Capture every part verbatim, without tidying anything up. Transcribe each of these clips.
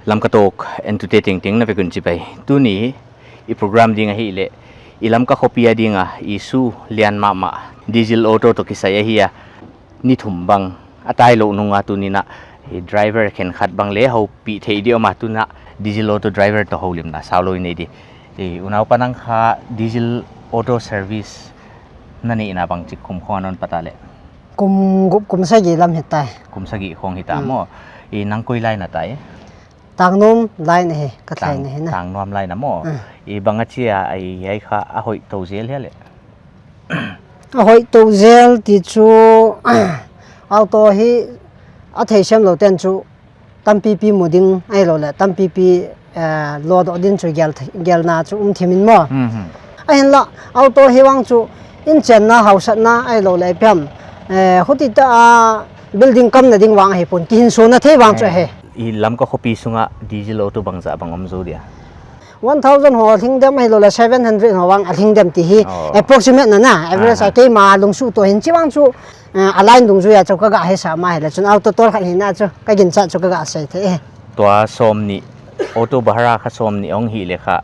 Lamka Talk entute tengteng na vekun chibai. Tuni i program ding ahile, i Lamka khopi a dinga issue lian mama, Diesel Auto to kisai ahi a, ni thum bang atai lou nunga tunina, i driver khenkhat bang le houpi thei di oma tuna, Diesel Auto driver to houlimna sao lou i nei di. I unaupa nang kha Diesel Auto service na neina bang chik kum khong anon pata le. Kum gup, kum sagi lam hitai. Kum sagi khong hita mo. I nang koi lai na tai? Tangnom lai na he, ka thai na he na. Tangnom lai na mo. I bang a chia ai, ai kha a hoi to zel he le. A hoi to zel ti chu auto hi a thei sem lou ten chu tampipi mu ding ai lou le, tampipi, eh, lo do din chu gel, gelna chu um thimin mo. Ahinla, auto hi vang chu in chenna, hausatna ai lou le, ipi ham, eh, huti ta a building kamna ding vang ahi pon, kihin sona thei vang chu ahi. I Lamka khopi sunga Diesel Auto bang ja bang um jo dia? One thousand ho lhing dem ahi lou le, seven hundred ho vang a lhing dem ti hi approximate na na, average a keima lungsu to hin chi vang chu, eh, a line dungjuia chu ka ga he sa ma he le chun auto tol khat hi na chu ka gincha chu ka ga sei thei e. Tua som ni, auto bahara kha som ni ong hi le kha,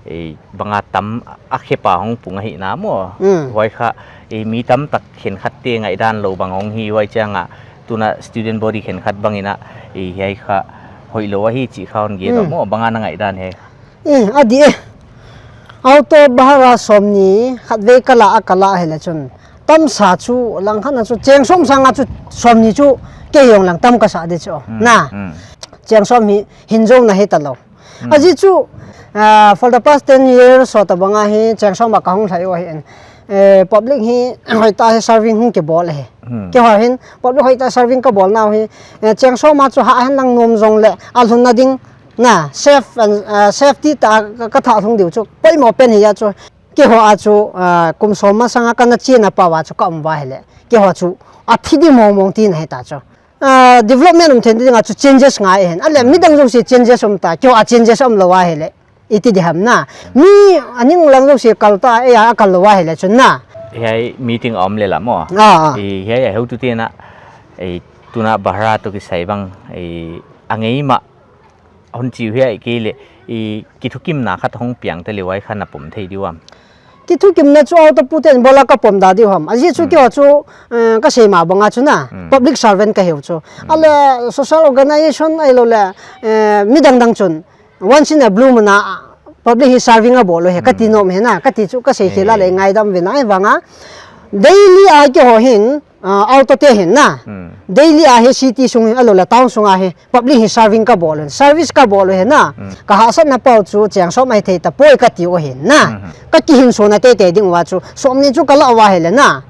eh, banga tam a khepa hong pung ahi na mo. Huai kha, eh, mi tam tak khenkhat te ngaidan lou bang hong hi huai changa tuna student body khenkhat bangina, eh, hiai kha hoilou ahi chi kha hon ge mo, banga na ngaidan he. Eh, a di e. Auto bahara som ni khat vei kala a kala he le chun tamsa chu langkhat na chu cheng som sanga chu som ni chu kei jong lang tam ka sa di chu. Na. Cheng som hi hin jo na he ta lou. Aji chu, ah, for the past ten years, so ta banga hi, cheng som a ka hung lhai u ahi en. Eh, public hi, hoita hi serving hung kibol ahi. Kei ho hin, public hoita serving ka bol nau hi, eh, cheng som a chu ha hen lang nom jong le, a lhun na ding, na, safe and, ah, safety ta ka, ka tha lhung diu chu, poimo pen hi a chu, kei ho a chu, ah, kum som masanga ka na chi na pa wa chu ka um wa hi le, kei ho chu, a thi di mong mong ti na hi ta chu. Ah, development um thei dinga chu changes ngai hen. Ale midang jouse changes um ta, kei ho a changes um lou a hi le. Iti di ham na. Mi aning lang jouse kal ta, e a kal lou a hi le chun na. Hiai meeting a um le la mo. Ah, ah. I hiai a heu tu te na. I tuna bahara to kisai bang. I a ngei ma. Hon chiu hiai kei le, i kithukimna khat hong piang te le huai kha na pom thei diu am? Kithukimna chu auto pu ten bola ka pom da diu ham. Aji chu kei ho chu, eh, ka sei ma banga chu na, public servant ka hiu chu. Ale social organization ai lou le, eh, midang dang chun, once in a blue moon a, public hi serving a bol lou he, ka ti nom he na, ka ti chu ka sei khel a le ngaidam ve na, e vanga. Daily a kei ho hin, ah, auto te hin na. Daily a hi city sung hi, a lou le town sung a hi, public hi serving ka bol un, service ka bol u hi na. Ka hahsatna pau chu cheng som ahi thei ta poi ka ti u hi na. Ka kihin sona teitei ding uva chu, som ni chu ka la uva hi le na.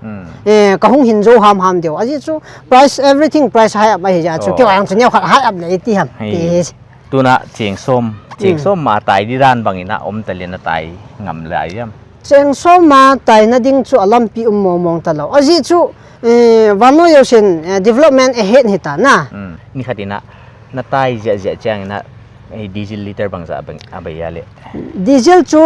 Eh, ka hung hin jo hamham diu. Aji chu price, everything price high up ahi ja chu. Kei vang chu neo khat high up le iti ham. Ti hi. Tuna cheng som, cheng som ma tai di dan bangin a om ta le na tai ngam lai am? Cheng som ma taina ding chu a lampi um mong mong ta lou. Aji chu, eh, vannoi jousen, eh, development ahead hi ta na. Ni khat in a, na tai jia jia chiang in a, eh, diesel liter bang ja bang a bai a le. Diesel chu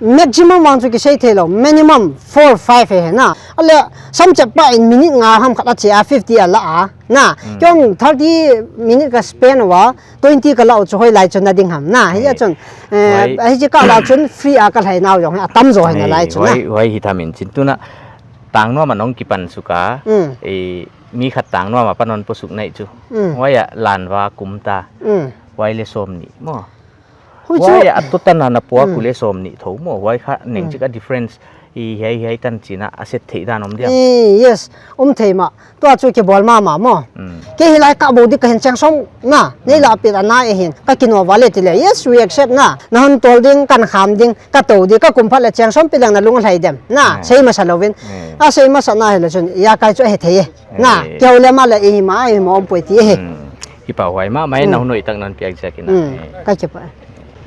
maximum vang chu kisei thei lou, minimum four, five he na. Ale, samchep pa in minute nga ham khat a che a fifty a la a. Na, kei thirty minute ka spend uva, twenty ka la u chu hoilai chun na ding ham na. Hi a chun, eh, hi chi ka la chun free a ka lhai nau jong hi a tam jo hi na lai chun na. Huai hi thamin chin tuna tangnuam a nong kipan suk a, eh, mi khat tangnuam a pan hon po suk nai chu. Huai a lan va kum ta. Huai le som ni mo. Huai a tutan a na pua ku le som ni tho mo. Huai kha neng chik a difference. I hiai hiai tan china a set thei dan om dia. Eh, yes, um thei ma. Tua chu kibol mama mo. Kei hi lai ka bou di ka hin cheng som na. Nei la pil a na e hin. Ka kino va le ti le. Yes, we accept na. Na hon tol ding, kan kham ding, ka to di, ka kum phat le cheng som pi lang na lung lhai dem. Na, sei masa louvin. A sei masa na hi le chun, ya kai chu he thei e. Na, keu le ma le i hi ma, i hi ma om poi ti e. Kipa huai ma, mai na hun noi tak nan piak jia kina. Ka kipa.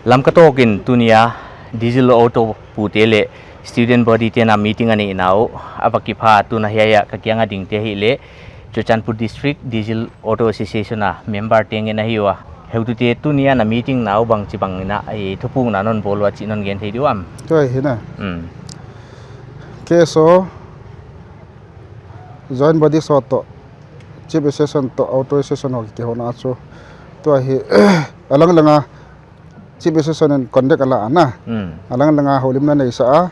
Lamka Talk in tunia Diesel Auto pute le student body tena meeting a neina u a va kipha tuna hiai a ka kianga ding te hi le Churachandpur District Diesel Auto Association a member te ngen ahi ua. Heutute tunia na meeting na u bang chi bang ina, eh, thupukna non bol ua chi non gen thei diu am? Tua hi na. Kei so Joint body so to, Chief Association to, Auto Association ho kihona chu, Tua hi, alang langa Chief Association in conduct ala ana. Hmm. Alang langa holimna neisa a.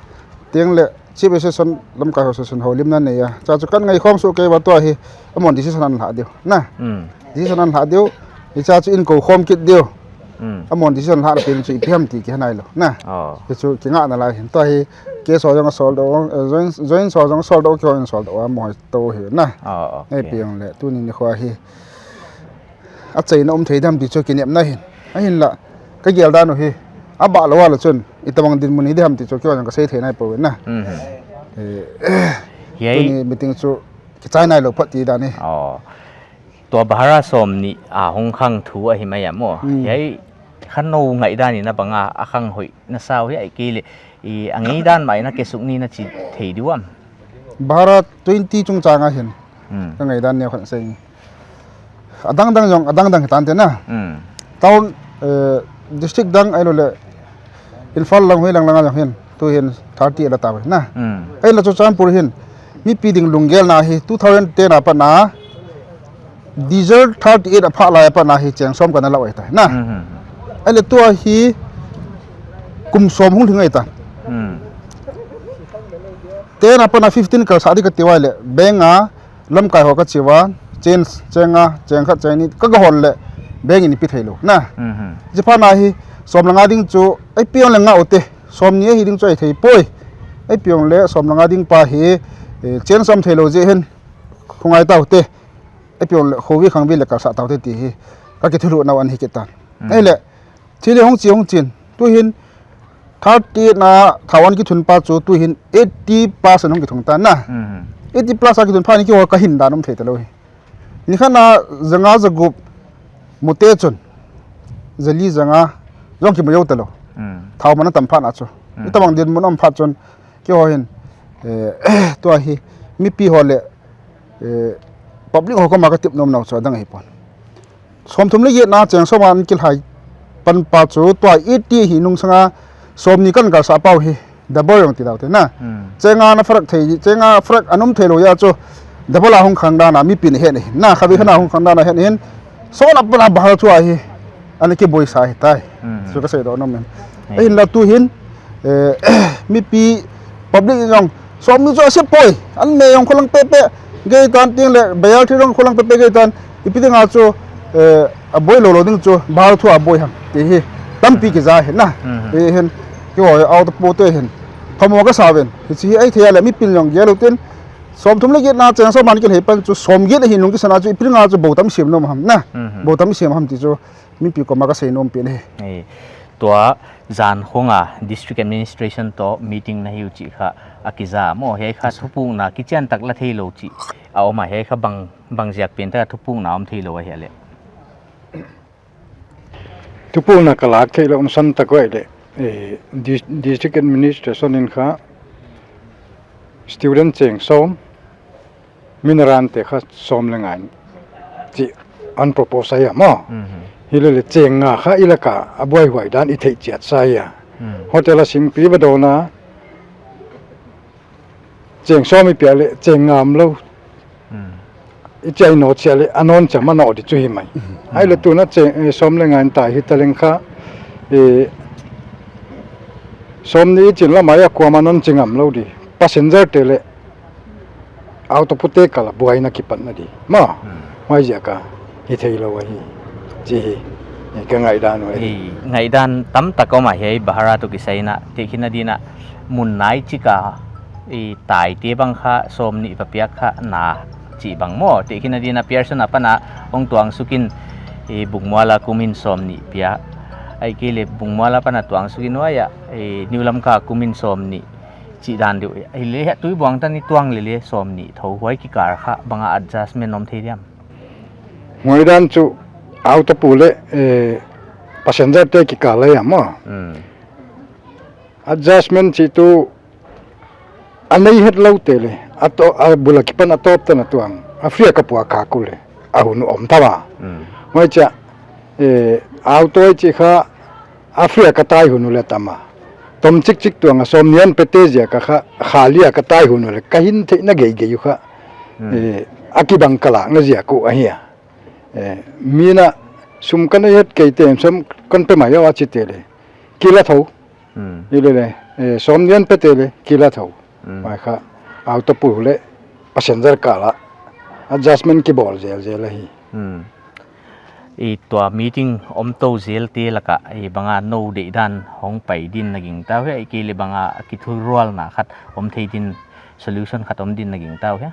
Tiang le Chief Association lamkai ho association holimna nei a. Cha chu kan ngai khom su kei ba tua hi. Amon decision an la diu. Na. Hmm. Decision an la diu. Hi cha chu in ko khom kit diu. Hmm. Amon decision la pin chu ipi ham ti ki hanai lo. Na. Oh. Hi chu ki nga na lai hin. Tua hi ke so jong sol do, eh, join, join so jong sol do, ki ho jong sol do, a mo to hi na. Oh, okay. Ei piang le, tu ni ni kho hi. Achaina um thei dam ti chu kinepna hin. Ahinla, ka gel dan u hi, aba lo ala chun, itobang dinmun hi dam ti chu kiwa jong ka sei thei nai poi na. Mhm. Eh, Hi ai tuni meeting chu kichai nai lo phat ti dan hi. Oh. Tua bhara som ni a hung khang thu ahi mai amo. Hmm. Hi ai khan no ngai dan ni na banga a khang hoi na sao hi ai kile. I, a ngei dan mai na ke suk ni na chi thei diu am? Bhara twenty chung chang a hin. Hmm. Ka ngei dan neo khan sei. Adang dang jong, adang dang hitan te na. Hmm. Town, eh, district dang ai lo le Imphal lang hui lang lang a jong hin. Tu hin thirty la ta na. Hmm. Ai la Churachandpur hin. Mipi ding lunggel na hi two thousand ten a pat na. Diesel thirty eight a pha lai a pat na hi cheng som ka na lau ai ta na. Mhm. Ai le tua hi kum som hung hing ai ta. Hmm. Ten a pat na fifteen kal sa di ka ti wai le, bank a lamkai ho ka chi wa, cheng, cheng a, cheng khat cheng ni, ka ga hon le, bank in pi thei lo na. Mhm. Chi pha na hi, som langa ding chu, ai piang le nga u te, som ni hi ding chu ai thei poi. Ai piang le, som langa ding pa hi, eh, cheng som thei lo je hin, khungai tau te. Epion le, khovi khangvi le kalsa taute ti hi, ka kithulu nau an hi kitan. Mm. Ei le, thili hong chi hong chin. Tu hin, thirty na, thawan kithun pa chu, tu hin, eighty plus an hong kithun ta na. Mm. Eighty plus a kithun pa ni ki ho ka hin dan um thei ta lo hi. Ni khan na, zanga zagup, mute chun. Zali zanga, jong ki mu yo ta lo. Mm. Thau mana tam pha na chu. Mm. Ni tabang din mun um pha chun, ki ho hin, eh, tua hi, mipi ho le, Eh, public ho koma ka tip nom nau chu adang ahi pon. Som thum le get na cheng som an kilhai pan pa chu tua eighty hi nung sanga som ni kan kal sa pau hi double jong ti dau te na. Hmm. Cheng a na farak thei, cheng a farak an um thei lo ya chu double a hung khang dan a mipi ni he ni. Na khavi khana hung khang dan a he ni hin. So la pa la ba chu ahi. An kiboi sa hi tai. Hmm. Chu ka sei do nom men. Hei. Ahin la tu hin, eh, mipi public jong, som ni chu ase poi, an me jong kholang pepe, gei tan ting le, bayal thi jong kholang pepe gei tan, ipi ding a chu, eh, a boi lo lo ding chu, bal thu a boi ham, ti hi, tampi ki ja hi na. Mhm. Ti hin, ki ho, au ta po te hin, phamo ka sa ven, hi chi hi ai thei a le, mi pin jong gel u tin, som thum le get na, cheng som an ki lhei pan chu, som get hi nung ki sana chu, ipi ding a chu, bo tam sim nom ham na, mhm, bo tam sim ham ti chu, Mipi koma ka sei nom pen ahi. Eh, tua jan khonga District Administration to meeting na hiu chi kha a kija mo, hei kha thupukna kichian tak la thei lo chi a om a, hei kha bang, bang ziak pen ta thupukna om thei lo ahi le. Thupukna ka lak thei lo um san tak wai le. Eh, dis-, District Administration in kha student cheng som, Mineral te kha som le nga in chi an propose a mo. Mhm. Hi le le cheng nga kha i la ka a buai huai dan i thei chiat sa ya. Mm. Hotel a sing pi ba do na cheng som i pia le cheng nga am lo. Mm. I chai no chia le anon cha ma no di chu hi mai. Mhm. Ai le tu na cheng, eh, som le nga in tai hi ta leng kha, eh, som ni i chin la mai a kua ma non ching am lo di. Passenger te le Auto pute kala buaina kipatna di. Ma, hmm, mai zia ka hi thei lo ahi. Chi hi, hi ka ngaidan u ahi. Hi, ngaidan tam tak om ahi, bahara tu kisaina, ti khina dina, mun nai chi ka, i tai te bang kha, som ni pa piak kha, na, chi bang mo, ti khina dina Pearson a pana, ong tuang sukin, i bungmuala kumin som ni pia. Ai ki le bungmuala pana tuang sukin waya, i New Lamka kumin som ni. Chi dan diu. Ahile hi tui buang tan i tuang le le som ni tho huai kikar kha banga adjustment nom thei diam. Huai dan chu auto pu le, eh, passenger te kikar le ya mo. Hmm. Adjustment chi tu anei het lo te le. Ato, a bula kipan atop tan atuang. A free ka pua ka ku le. A hun om ta ma. Hmm. Huai cha, eh, auto chi kha A free a ka tai hun u le tama. Tom chik chik tuang a som nian pete zia ka kha, kha lia ka tai hun u le ka hin theina gei gei u kha. Hmm. Eh, a kibang ka lak na zia ku ahi a. Eh, mina Sum kana het kei te, sum kan pe mai a chi te le. Kila tho. Hmm. I le le, eh, som nian pe te le, kila tho. Hmm. Mai kha, auto pu le, passenger ka la. Adjustment ki bol zel zel hi. Hmm. I tua meeting om to zel te laka, i banga no dei dan hong pai din na ging tau he, i kei le banga ki thu rual na khat om thei din solution khat om din na ging tau he.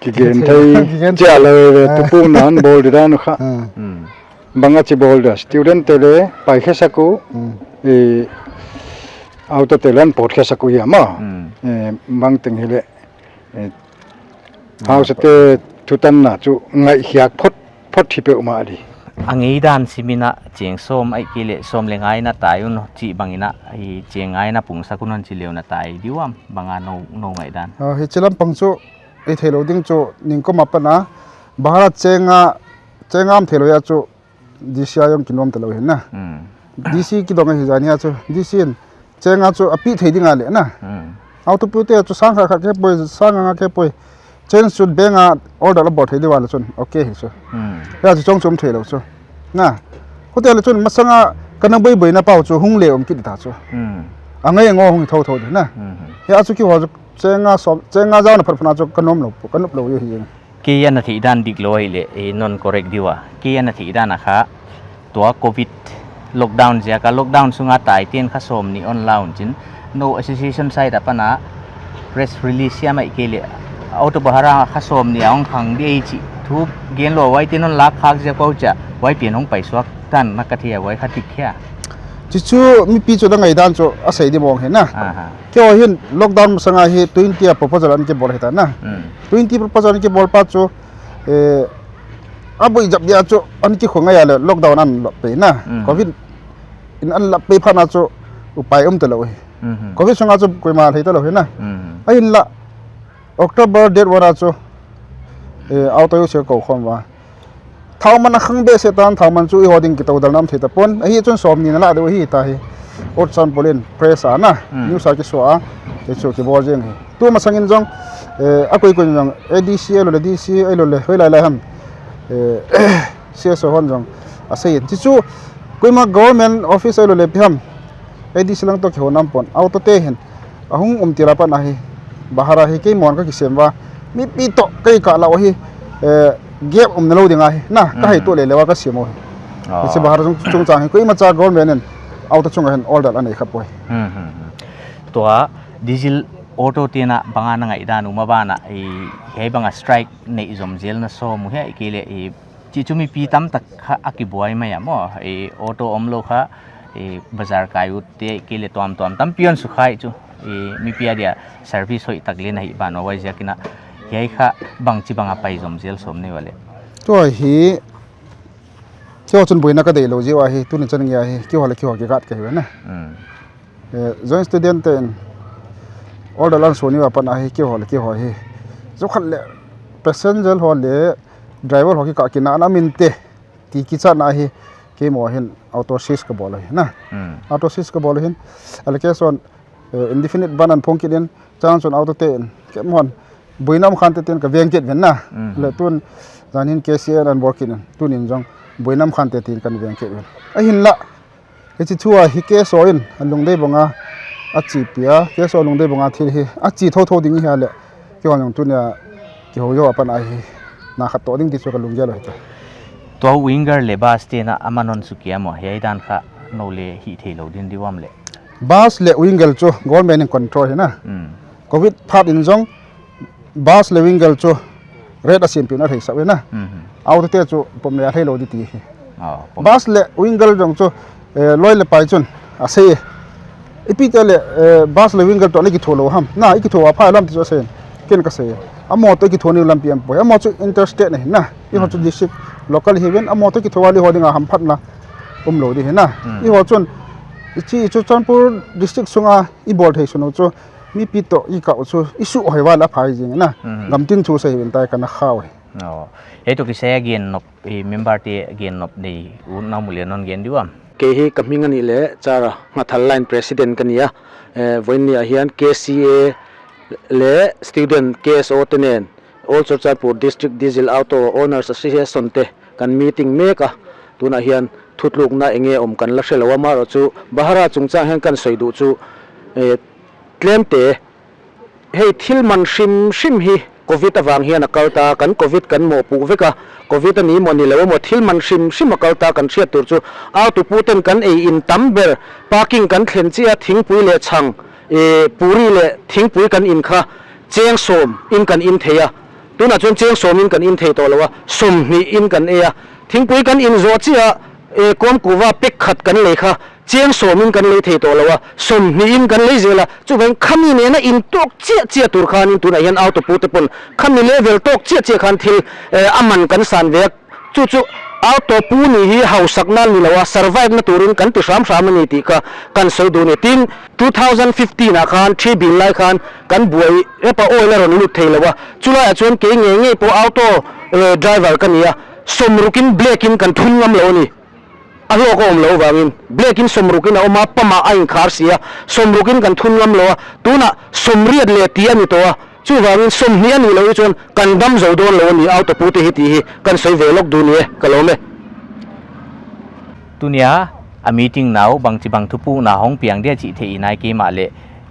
Kigen thei chia le le tu pu nan bol di dan kha. Banga chi bol da student te le pai khe saku. Auto te lan pot khe saku hi ama. Bang teng hi le. Hausa te thutan na chu ngai hiak phot phot hi pe uma di. Angei dan simina cheng som ai kile som le ngai na tai un chi bangina hi cheng ngai na pung sakun hon chi leu na tai diu am banga no no ngai dan. Hi chilam pang chu i thei lo ding chu ning ko ma pana Bharat chenga chengam thei lo ya chu D C a jong kinom ta lo hin na. D C kidong ahi jani a chu D C in chenga chu api thei ding a le na. Auto pu te chu sang kha kha ke poi sang nga ke poi. Chen chu beng a order la bol thei diu a le chun okay hi chu. Ya chu chong chum thei lo chu. Na. Hotel le chun masanga kana boi boi na pau chu hung le um kit ta chu. Angai ngo hung tho tho di na. Ya chu ki ho chu chenga som chenga jao na phat phana chu kanom lo pu kanup lo yu hi. Kei ana thei dan dik lo ahile, eh, non correct diu a. Kei ana thei dan a kha, tua covid lockdown jia ka lockdown sunga tai ten kha som ni on la un chin. No association side a pana press release siam ai kei le. Auto bahara kha som ni a hong khang di ei chi. Thu gen lo wai ten on la khak jia ko cha. Wai pian hong pai suak tan na ka thei a wai kha tik khia. Chi chu mipi chu da ngai dan chu a sei di mong he na. Kei o hin lockdown sanga hi twenty a proposal an ke bol he ta na. Twenty proposal an ke bol pa chu, eh, a boi jap dia chu an ki khunga ya le lockdown an lap pe na. Covid in an lap pe phana chu upai um ta lo hi. Covid sunga chu koima thei ta lo hi na. A hin la October date one a chu, eh, auto use ko khom va. Thau man a khang be se tan thau man chu i ho ding ki to dal nam thei ta pon. Ahi chun som ni na la de hi ta hi. Ot san polin press a na. News a ki so a. Te chu ki bol jeng hi. Tu masangin jong, eh, a koi koi jong A D C a lo le D C a lo le hoi lai lai ham. Eh, C S O hon jong a sei in. Chi chu koima government office a lo le pi ham. A D C lang to ki ho nam pon. Auto te hin. Ahung um tila pan ahi. Bahara hi kei mon ka kisem va. Mipi to kei ka la hi. Eh, gap um na lo ding ahi. Na, ka hai to le le va ka sem o hi. Chi bahara chung chung chang hi. Koima cha government in auto chung a hin order anei kha poi. Tua diesel auto tina banga na ngai dan uma bana i hei banga strike nei zom zel na so mu he kile i chi chu mipi tam tak kha a ki buai mai a mo i auto om lo kha i bazar kai u te kile tuam tuam tam pion su khai chu i mipi a dia service hoi tak le na hi ban o wai zia kina hei kha bang chi banga pai zom zel som nei wale. Tua hi tua chun buina ka dei lo jiu ahi tuni chan ngia hi ki ho le ki ho ki gat ka hi na. Eh, joint student ten order lan soni wa pan ahi ki ho le ki ho hi. Zo khat le passenger ho le driver ho ki ka kina na min te ti ki chan ahi ki mo hin auto seize ka bol ahi na. Auto seize ka bol hin allocation, eh, indefinite ban an phong kit in chan chun auto te in ke mo hon buinam khan te tin ka veng kit ven na. Le tun zan hin K C A an bol kit in tunin jong buinam khan te tin kan veng kit ven. Ahin la Hichi thu a hi K S O in a lungdei banga a chi pia, K S O lungdei banga thil hi a chi tho tho ding hi a le, kei hon jong tunia kei ho jo a pan a hi na khat to ding ti chu ka lunggel lo hi ta. Tua winger le bus te na a man hon sukia mo, hiai dan kha no le hi thei lo din di uam le. Bus le winger chu government in control hi na. Covid phat in jong bus le winger chu rate a siampiu na thei sa ve na. Auto te chu pom le a thei lo di ti hi. Bus le winger jong chu, eh, loi le pai chun a sei e. Ipi te le, eh, bus le winger to na ki tho lo ham. Na, i ki tho a pha lam ti chu a sei. Ken ka sei. A mo to ki tho ni lampi am poi. A mo chu interstate na hi na. I ho chu district local hi ven. A mo to ki tho a li ho ding a ham phat na um lo di hi na. I ho chun i chi chu Churachandpur district sunga i bol thei sunu chu mipi to i kau chu i su hoi val a phai jing na. Gam tin thu sei ven tai ka na khau hi. Hei to ki sei a gen nop, i member te gen nop nei u na mu le non gen di uam. Kei hi ka hming a ni le Chara Ngathal Line President ka ni a. Eh, voin ni a hian K C A le student K S O te nen All Churachandpur District Diesel Auto Owners Association te kan meeting mek a, tuna hian thutlukna enge awm kan la hre lo a, mahse chu Bahara chungchang hian kan sawi duh chu, eh, tlem te, hei thil man hrim hrim hi covid avang hian a kal ta, kan covid kan mawhpuh vek a, covid a ni maw ni lo a maw, thil man hrim hrim a kal ta kan hriat tur chu, auto pu ten kan ei in tam ber, parking kan thlen chiah a, thingpui leh chhang, eh, puri leh thingpui kan in kha, cheng sawm in kan in thei a, tunah chuan cheng sawm in kan in thei tawh lo a, sawmhnih in kan ei a, thingpui kan in zawh chiah a, eh, kawmkuva pek khat kan lei kha, cheng sawm in kan lei thei tawh lo a, sawmhnih in kan lei zel a, chuvangin khami nena in tawk chiah chiah tur khan in tunah hian auto pu te pawn khami level tawk chiah chiah khan thil, eh, a man kan san ve a. Chu chu auto pu ni hi hausakna ni lo a, survive na turin kan ti hram hram a ni tih kha kan sawi duh ni. Tin, two thousand fifteen ah khan Three Bill lai khan kan buai epa oil a rawn lut thei lo a, chulai ah chuan kei ngei ngei pawh auto, eh, driver ka ni a, sawmruk in black in kan thun ngam lo a ni. A hlawk a awm lo vangin, black in sawmruk in a awm a, pump ah a inkhar si a, sawmruk in kan thun ngam lo a, tunah sawmriat leh ti a ni tawh a, chuvangin sawmhnih a nih loh hi chuan kan dam zo dawn lo a ni, auto pu te hi tih hi kan sawi ve lawk duh ni e, ka lawm e. Tunia a meeting nau bangchi bang thupukna hawng piang dia chih theih i nei keimah leh,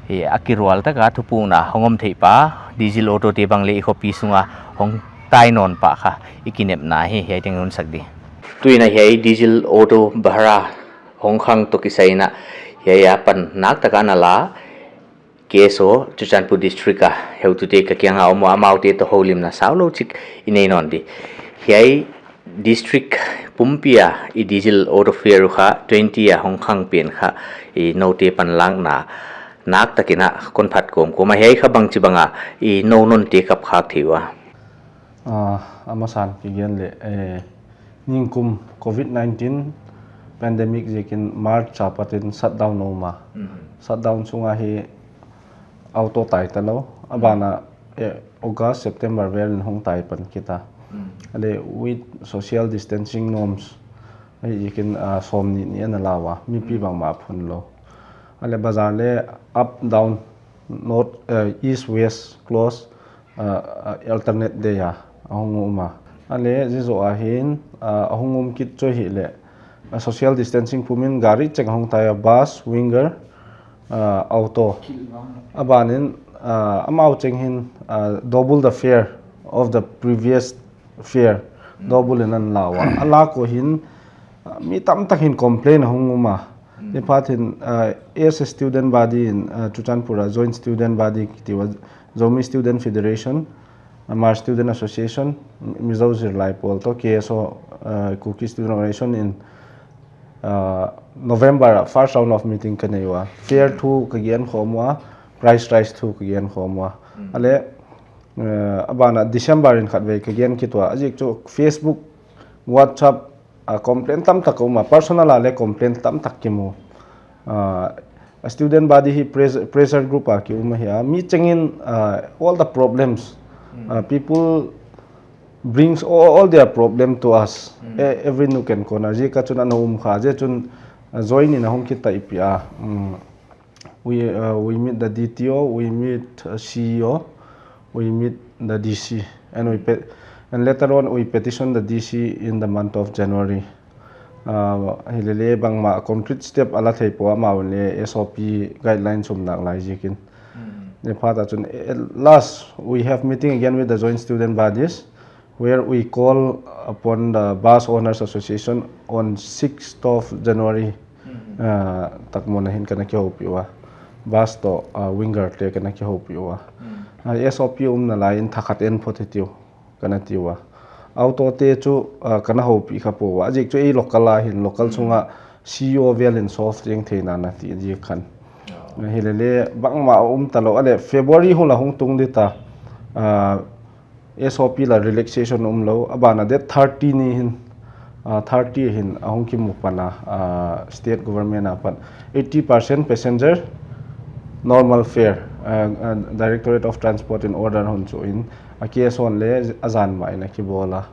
eh, a kirual taka thupukna hawng awm theih pa, Diesel Auto te bang leh i khawpi sunga hawng tai nawn pah kha i kinepna hi hiai teng i hun sak di. Tuin a hiai Diesel Auto Bahara hawng khang tawh kisai in a, hiai a pan nak taka na la, K S O Churachandpur District a heutute ka kianga awm a, amaute tawh holimna sau lo chik i nei nawn di. Hiai district pumpi a i diesel auto fare kha twenty a hawng khang pen kha i note pan lakna nak takin a kon phat kawm kawm a, hiai kha bangchi banga i no nawn te kap khak thei ua. Ah, a masan kigen leh, eh, ningkum covid nineteen pandemic ziakin March a patin shutdown a awm a. Mhm. Shutdown chunga hi auto tai ta lo. A bana, eh, August, September vel in hung tai pan kit a. Mm. Ale with social distancing norms, hei ziakin, ah, sawmhnih ni ana lau a. Mipi bangmah phun lo. Ale bazar le up, down, north, eh, east, west, close, ah, ah, alternate day a, a hung um a. Ale, zia zoh a hin, ah, a hung um kit chu ahih leh, ah, social distancing pumin gari cheng a hung tai a, bus, Winger, ah, auto. A banin, ah, amau cheng hin, ah, double the fare of the previous fare, double in an lau a. A lak uh hin, ah, mi tam tak hin complain a hung um a. Ni phat hin, ah, as a student body in, ah, Churachandpur a joint student body kiti ua, Zomi Student Federation, Hmar Student Association, Mizo Zirlai pawl tawh, K S O, uh, Kuki Student Organization in, uh, November a first round of meeting ka nei ua. Fare thu ka gen khawm ua, price rise thu ka gen khawm ua. Mm. Ale, uh, a bana December in khat vei ka gen kit ua. A ziak chu Facebook, WhatsApp, a complain tam tak a um a, personal a le complain tam tak ki mu. Ah, a student body hi pres-, pressure group a ki um ahi a. Mi chengin, ah, all the problems, ah, people brings all, all their problem to us. E-, every nook and corner. Zia ka chun ana um kha. Zia chun, ah, join in a hung kit ta ipi a. Mm. We, uh, we meet the D T O, we meet, uh, C E O, we meet the D C, and we pe-, and later on we petition the D C in the month of January. Uh, hilele bangma concrete step ala thei pawh amau le S O P guidelines um nak lai ziakin. Mm. Ni phat a chun, at last we have meeting again with the joint student bodies. Where we call upon the Bus Owners Association on sixth of January, ah, takmona hin kana kihoupi ua. Bus tawh, ah, Winger te kana kihoupi ua. Ah, S O P umna lai in thakhat en phot hitiu kana ti ua. Auto te chu, ah, kana houpi kha pua. A ziak chu ei local a hin, local chunga C E O vel in solve teng theina na ti ziak khan. Hilele bangma a um ta lo. Ale February hung la hung tung di ta. Ah, S O P la relaxation um lo, a bana date thirty ni hin, ah, thirty hin a hung kimu pan a, ah, state government a pan eighty percent passenger normal fare, ah, ah, Directorate of Transport in order hun chu in a case on le a zan ma in a kibol a.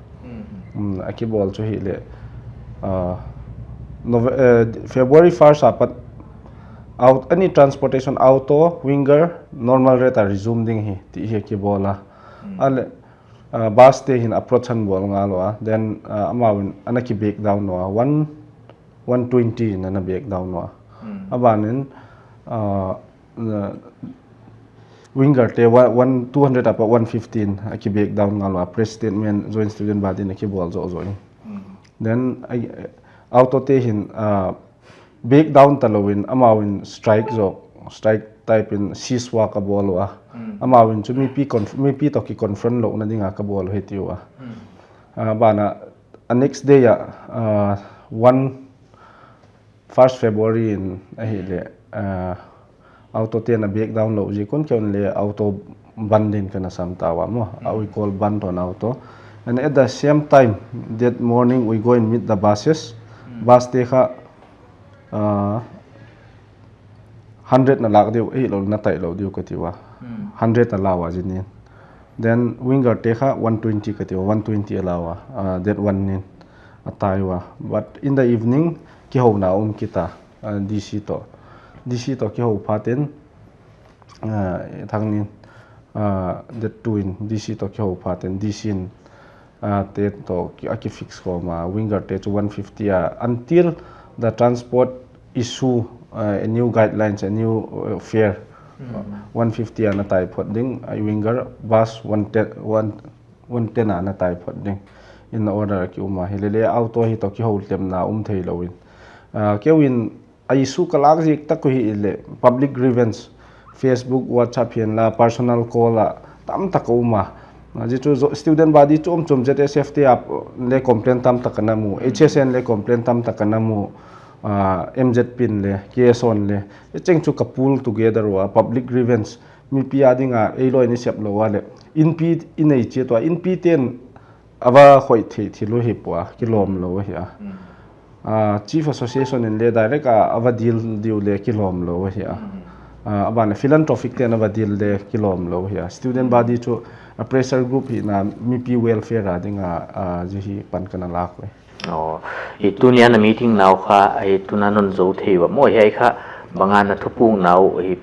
Mm, a kibol chu hi le, ah, Nove-, eh, February first a pat out any transportation auto, Winger, normal rate a resume ding hi ti hi a kibol a. Ale, Uh, bus te hin approach ahin bol ngal uva, then uh, amavin ana ki break down uva, one, one twenty in ana break down uva. Hmm. Abanin uh, uh, winger te one, one, two hundred apa one fifteen a ki break down ngal uva, press statement joint student body in a ki bol jo jo in. Hmm. Then I, auto te hin uh, break down ta louvin, amavin strike jo, strike type in cease uva ka bol uva. Hmm. Amavin chu mipi conf-, mipi to ki confront louna dinga ka bol u ahi tiu a. Hmm. Uh, bana, uh, next day a, uh, one, first February in ahile, uh, auto te ana break down lou jeh un kei in le auto bandh in kana sam tauva mo. Hmm. Uh, we call bandh on auto. And at the same time, that morning we go and meet the buses. Hmm. Bus te kha uh, hundred na lak diu, eh, lou na tai lou diu ka tiu a. Hmm. Hundred a la uva jinin. Then winger te kha one twenty ka tiu a, one twenty a la uva, uh, that one nin a tai uva. But in the evening, kihouna um kit a, uh, D C to. D C to kihou phat in, uh, thang nin, uh, that two in D C to kihou phat in, D C in uh, te to ki, a ki fix khom a, winger te chu one fifty a, until the transport issue, uh, a new guidelines, a new uh, fare, uh, hmm, one fifty a na tai phot ding, a winger bus one ten, one, one ten a na tai phot ding. In order ki um a, hilele auto hi to kihou lhemna um thei louvin. Uh, kei in a issue ka lak jik tak u hi le public grievance, Facebook, WhatsApp hin la, personal call a tam tak a um a. Jeh chu student body chom chom Z S F te a le complain tam tak ana mu, H S A in le complain tam tak ana mu, uh, M Z P in le, K S O in le. Hicheng chu ka pool together uva, public grievance, mipi a dinga eiloi in i sep lou uva le, inpi i nei chet uva, inpi ten ava khoi thei thil u hi pua, kilom lou ahi a. Hmm. Ah, Chief Association in le direct a, ava deal diu le kilom lou ahi a. Hmm. Ah, abana philanthropic ten ava deal le kilom lou ahi a. Student body chu a pressure group hina mipi welfare a dinga, ah, jeh hi pan kana lak uve. Oh, i tunia na meeting nau kha, i tuna non jou thei uva mo, hi ai kha banga na thupung nau hi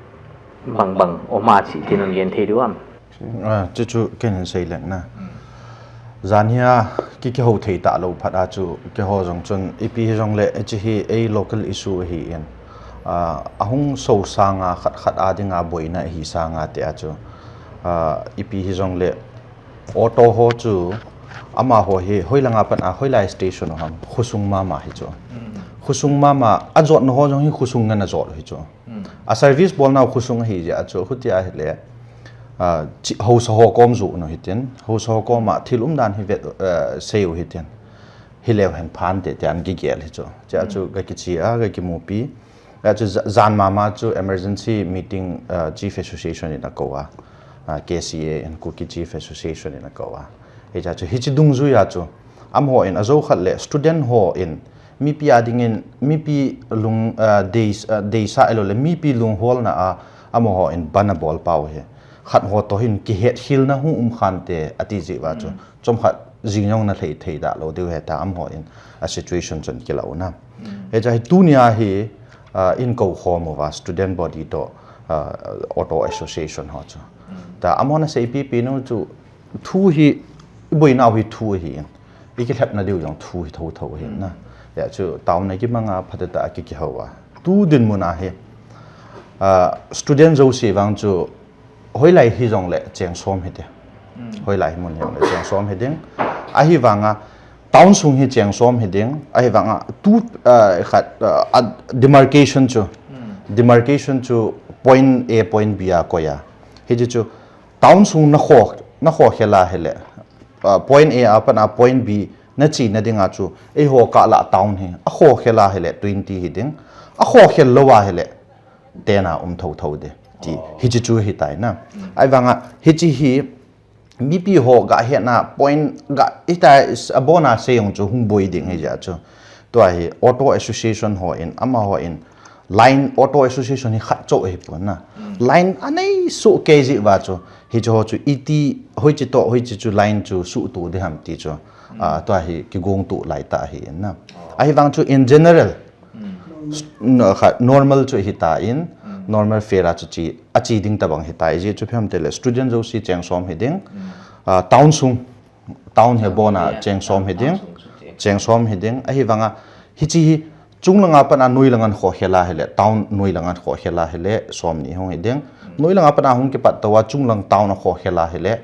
bang bang um a chi ti non gen thei diu am? Ah, chu chu ken hin sei leng na. Jan hia ki, kihou thei ta lou phat a chu, keiho jong chun, ipi hi jong le, hiche hi ei local issue ahi in. Ah, ahung so sanga khat khat a dinga boina ahi sanga tia chu. Ah, ipi hi jong le, auto ho chu, amaho hi, hoilanga pat a, hoilai station u ham, khosung mama hi chu. Mm. Khosung mama, ajotna ho jong hi khosung ngen ajot u hi chu. Hmm. A service bolnau khosung ahi jeh a chu, hutia ahile, ah, chi, haosa ho kom ju u hitin, haosa ho koma thil umdan hi vet, eh, sei u hitin. Hileu hen phante, tia ana kigel hi chu. Chea chu, hmm, ka kiche a, ka kimupi. A chu ja-, jan mama chu emergency meeting, ah, Chief Association in akou a. Ah, K C A in, Kuki Chief Association in akou a. Hichea chu, hiche dungjuia chu, amaho in ajou khat le student ho in, mipi a dingin, mipi lung, ah, dei, ah, deisah ahilou le, mipi lungholna a, amaho in bandh abol pau hi. Khat ho toh hin kihetkhelna hung um khante ati jeh uva chu. Mm. Chomkhat jing jong na lhai thei da lou diu ahi tia amaho in a situation chun kila u na. Mm. Hichea hi tunia hi, ah, in kou khom uva student body toh, ah, auto association ho chu. Mm. Tia amaho na seipi pi nu chu thu hi, i boinau hi thu ahi in. I kilhepna diu jong thu hi thotho ahi na. Hia chu taona kimanga phatah a ki, kihou a. Tu dinmun a hi, ah, student jouse vang chu hoilai hijongle cheng som hite. Hmm. Hoilai hi mun hijongle cheng som hiding. Ahivanga town sung hi cheng som hiding. Ahivanga tu, ah, khat, ah, demarcation chu. Hmm. Demarcation chu point A, point B a koi a. Hiche chu town sung na kho, na khokhel a hile, ah, point A a pat a point B na chena dinga chu, eiho kah lah town hi, akhokhel a hile twenty hiding, akhokhel lou a hile ten a um thotho ding. Ti, oh, hiche chu hitai na. Mm. Ahivanga, hiche hi, mipi ho ga hetna point ga hitai, abona sei jong chu hung boi ding hi jeh chu. Tua hi, auto association ho in, amaho in, line auto association hi khat chou ahi pon na. Mm. Line anei soh kei jeh uva chu, hiche ho chu iti, hoiche toh, hoiche chu line chu suhto ding ham ti chu. Mm. Ah, tua hi kigong to lai tah ahi in na. Oh. Ahivang chu in general, mm, s-, no, kha, normal chu hitan, mm, normal fare a chu che, ache ding tabang hitai, ajeh chu ipi ham itile student jouse cheng som hiding, mm, ah, town sung, Town hi abona cheng som hi ding. Cheng som hi ding. Ahivanga hiche hi chunglanga pat a noilang a khokhel a hile, town noilang a khokhel a hile, som ni hung hi ding. Noilang a pat a hung kipat tou a chunglang town a khokhel a hile,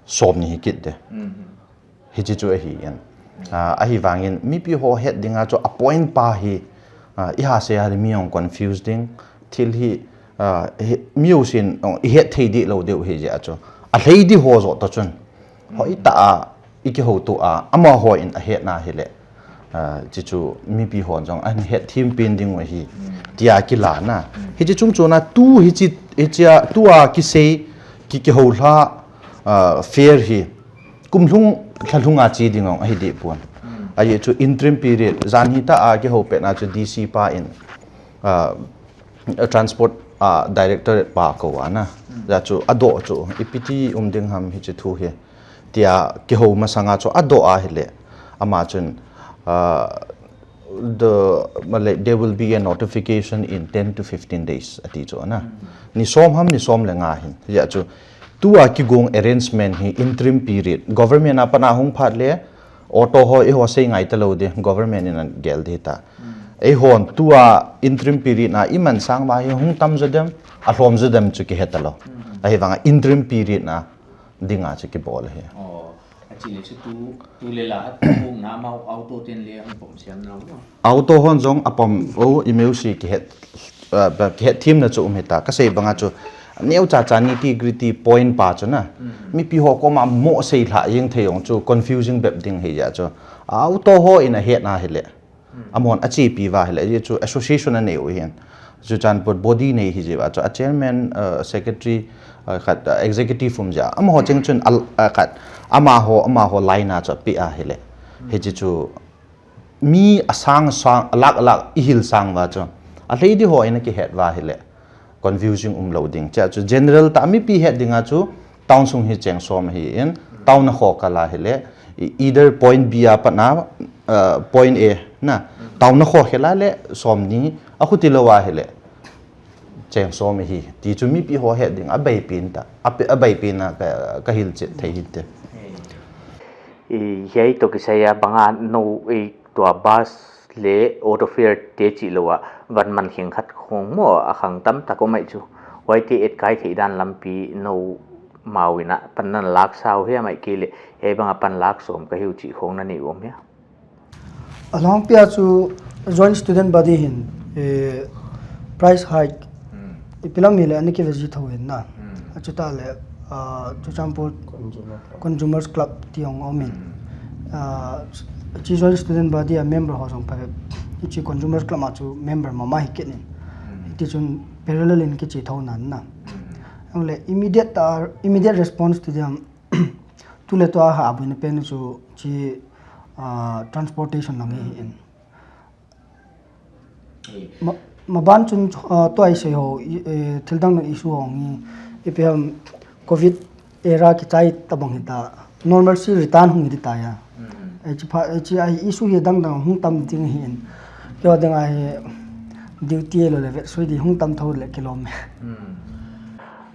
som ni hi kit ding. Hiche chu ahi in. Ah, ahivangin mipi ho het dinga chu a point pa hi, ah, i ha se a mi hung confuse ding. Thil hi, ah, hi, mi u sin, oh, i het thei dih lou deuh hi jeh a chu. A lhei dih ho joh toh chun. Hoi ta a, i kihouto a, amaho in a hetna hile. Ah, hiche chu mipi hon jong an het thim pen ding u ahi. Tia kila na. Hiche chung chuna tu hiche, hiche a, tua kisei, ki, kihoulha, ah, fair hi. Kum lhung, lha lhunga che ding ong ahi deh pon. Ahi chu interim period, jan hita a kihou petna chu D C pa in, ah, Transport, ah, Directorate pa kou a na. Hijeh chu adoh chu, ipi ti um ding ham hiche thu hi. Tia kihou masanga chu adoh ahile. Ama chun, ah, the, like, there will be a notification in ten to fifteen days, ati chu na. Ni som ham, ni som le nga hin. Hijeh chu, tua kigong arrangement hi interim period. Government a pat a hung phat le, auto ho eiho sei ngai talou ding, government in agel ding ta. Eihon tua interim period na i man sang uva hi hung tam jo dem, alhom jo dem chu kihe talou. Ahivanga interim period na dinga chu kibol ahi. Oh, achile chu tu, tu le la, tu na mau auto ten le hung pom siam nau mo. Auto hon jong apom u, i meu si kihet, uh, kihet thim na chu um hita. Kasei banga chu, neo cha cha nitty gritty point pa chu na. Mipi ho koma mo sei lha jeng thei jong chu confusing bep ding hijeh chu. Auto ho in ahetna hile. Amahon achepi uva hile, hijeh chu association anei u hin. Churachandpur body nei hijeh a chu, a chairman, uh, secretary, uh, khat, uh, executive um jeh a. Amaho cheng chun al, uh, khat, amaho, amaho line a chu ape ahile. Hijeh chu mi asang sang, alak alak i hil sang uva chu. A lhei dih ho in akihet uva hile. Confusing um lou ding. Hijeh chu general ta mipi het dinga chu town sung hi cheng som ahi in, town a khokhel a hile, e-, either point B a pat na, uh, point A na, town a khokhel a le som ni, akhuti lou ahile, cheng som ahi. Ti chu mipi ho het ding, abaipen ta, ape-, abaipen na ka, ka hilchet thei hinte. I, hiai toh kisai a banga nou, i, tua bus le auto fare te chih lou a, van man kheng khat khong mo a khang tam tak om ahi chu. Huaite etkai thei dan lampi nou mau in a pan nan lak sau hiam ahihkeileh, hiai banga pan lak sawm ka hiu chih khong na nei u om hia? Alangpi a chu Joint Student Body hin, eh, price hike, hmm, ipi lam hileh ana kive ji tho hin na. Hmm. Achutah leh, ah, Churachandpur Consumer Club. Consumers Club ti hong om in. Hmm. Ah, hiche Joint Student Body a member ho jong phabep. Hiche Consumers Club a chu member mama hi kit in. Hmm. Hiti chun parallel in kiche tho nan na. Hmm. Ahileh immediate ta, immediate response ti diam. Tu le tua ha abuina pen chu hiche, ah, transportation lang hi in. Ma, maban chun, ah, tua i sei ho, i, eh, thil dang dang issue hong hi, ipi ham covid era kichai tabang hita, normalcy return hung hi ta ya. Mm. Eh, hiche pha, eh, hiche a issue hi dang dang hung tam ding hi in. Keiho dinga hi duty lou le vetsui di hung tam tho le kilom e. Mm.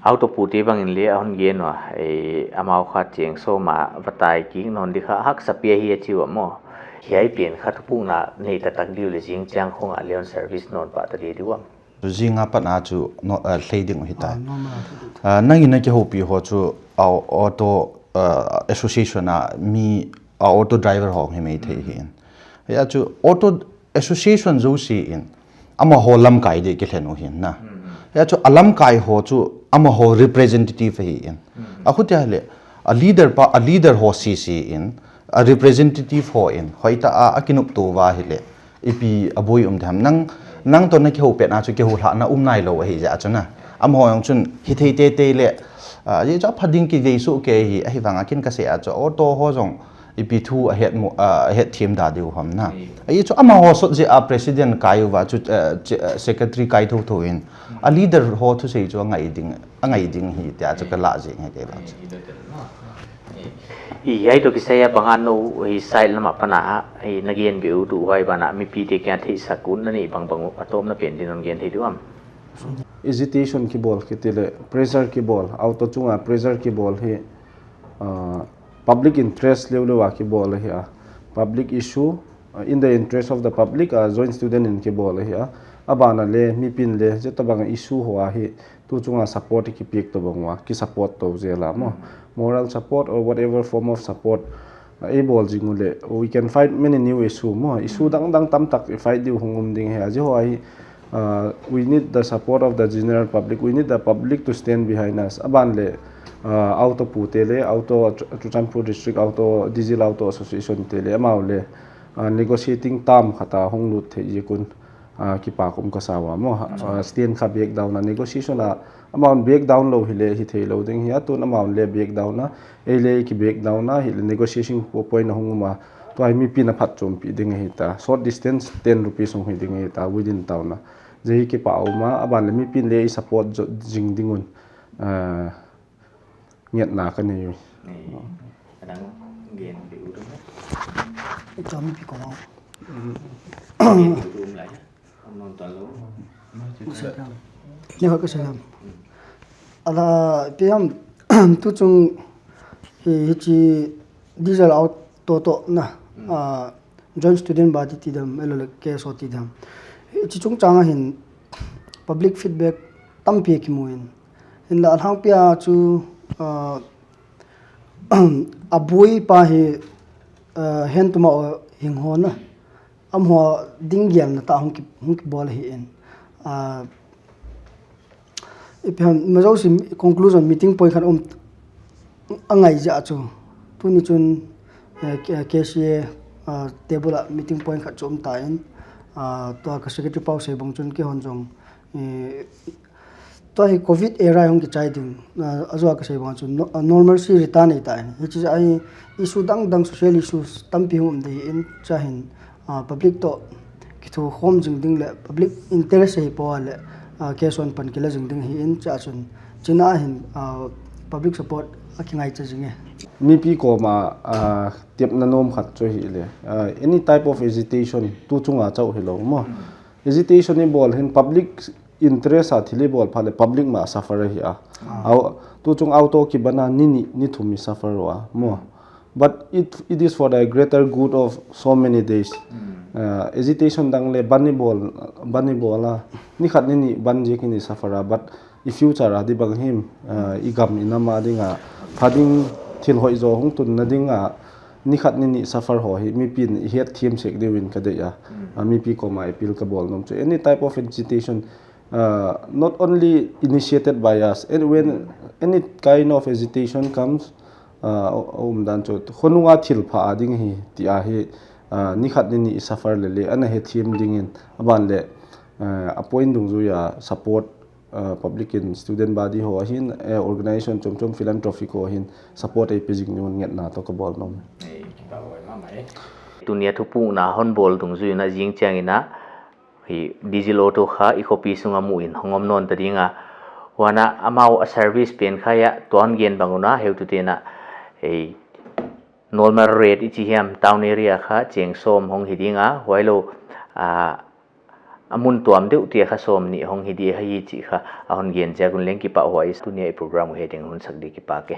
Auto pu te bangin le ahon gen uva, eh, amau kha cheng soma vatai kik non di kha haksa pi ahi atiu a mo. Hiai pen kha thupukna nei taktak diu le jing chiang khong a le hon service non pah ta di diu am. Jing a pat a chu no, eh, lhei ding u hita. Ah, normal a chu. Ah, nangin na kihoupi ho chu au-, auto, eh, association a mi, ah, auto driver ho hi mai thei hi in. Hia chu auto association jouse in amaho lamkai di kilhen u hin na. Hmm. Hia chu a lamkai ho chu amaho representative hi in. Hmm. Akhuti a le, a leader pa, a leader ho sese in, a representative ho in, hoitah a, akinopto uva hile, ipi aboi um ding ham. Nang, nang toh na kihou petna chu kihou lhahna um nailou ahi jeh a chu na. Amaho jong chun hithei teitei le, ah, hijeh chu apha ding kivei soh kei hi, ahivanga ken kasei a chu, auto ho jong, ipi thu ahet mo, ah, ahet them da diu ham na. Ahi chu amaho sot jeh a president kai uva chu, eh, che-, eh, secretary kai thotho in. A leader ho thusei chu angai ding, angai ding hi tia chu ka lah jing hi kei vang chu. I, hiai toh kisai a banga nou hi side lam a pat a, hi na gen beh u duh huai ban a mipi te kia theihsah ut na nei bangbang u, atomna pen din hon gen thei diu am? Agitation kibol kiti le pressure kibol, auto chunga pressure kibol hi, ah, Public interest leu leu a kibol ahi a. Public issue, uh, in the interest of the public, uh, joint student in kibol ahi a. Abana le, mipin le, jeta bang issue ho ahi, tu chunga support kipek to bang wa, ki support to jela mo. Moral support or whatever form of support, uh, ei bol jing u le, we can find many new issue mo. Issue dang dang tam tak i fight diu hung um ding ahi a. Ji ho ahi, Uh, we need the support of the general public. We need the public to stand behind us. Aban le, uh, auto pu te le, auto Churachandpur District Auto, Diesel Auto Association te le, amau le, uh, negotiating term khat a hung lut thei jikun, uh, kipa kum ka sa wa mo. Uh, stand kha back down a negotiation a amau back down lo hi le hi thei lo ding ahi a, tun amau le back down a, ei le ki back down a, hi le negotiation po-, point a hung um a, tua hi mipin a phatchompi ding ahi ta. Short distance, ten rupees hung hi ding ahi ta, within town a. Jeh hi kipa um a, aban le mipin le i support jo-, jing ding un, ah, ngetna ka nei u. Nei. Adang gen di u dum. Chom pi ko. Gen di u dum lai. Amnon ta lo. Ka sei dam. Ni ho ka sei dam. Ala, ipi ham, tu chung hi, hichi Diesel Auto to na, ah, joint student body ti dam, ahilou le K S O ti dam. Hichi chungchang a hin public feedback tampi kimu in. Hinla alhangpi a chu, ah, abui pa hi, ah, hen tuma o hing ho na. Amaho ding gelna tah hung ki, hung kibol ahi in. Ah, ipi ham, ima jouse conclusion meeting point khat um angai jeh a chu. Tuni chun, eh, K-, K C A, ah, table a meeting point khat chu um ta in. Ah, tua ka secretary pau sei bang chun keihon jong, eh, tua hi covid era hung kichai ding, ah, ajou a ka sei bang chun no-, ah, normalcy return nei ta in. Hichi a hi issue dang dang social issues tampi hung um ding ahi in, chua hin, ah, public to kitho khom jing ding le public interest ahi po le, ah, case on pan kila jing ding ahi in, chua chun china hin, ah, public support a kingai cha jing e. Mipi koma, ah, tepna nom khat chu hi le, ah, any type of agitation tu chunga chau hi lo mo. Agitation i bol hin public interest a thil i bol phat le public ma suffer ahi a. Au, tu chung auto kibana ni ni, ni thum i suffer u a mo. But it, it is for the greater good of so many days. Uh, agitation dang le ban i bol, ban i bol a. Ni khat ni ni ban jeh in i suffer a. But i future a di bang him, uh, i gam i nam a ding a. Pha ding thil hoi jo hung tun na ding a. Ni khat ni ni suffer ho hi, mipin i het thiam sek diu in ka dei a. Uh, mipi koma appeal ka bol nom chu. Any type of agitation, uh, not only initiated by us, and when any kind of agitation comes, uh, um dan chu, khonunga thil pha a ding hi, ti a hi, uh, ni khat ni ni i suffer le le, ana het thiam ding in, aban le, uh, a point dungjuia support, uh, public in student body ho ahin, eh, organization chom chom philanthropic ho ahin support ei pe jing un ngetna to ka bol nom. Ei, kipa boi mama e. Tunia thupuina hon bol dungjuia jing chang ina hi Diesel Auto kha i khopi sunga mu in hong om non ta ding a. Huana amau a service pen kha a tuan gen bang una heu tu tena ei normal rate i chi hiam town area kha cheng som hong hi ding a. Huailo, a, a mun tuam deuh tia kha som ni hong hi di ahi chi kha a hon gen chak un leng kipa huai tunia i program u he ding hun sak di kipa ke.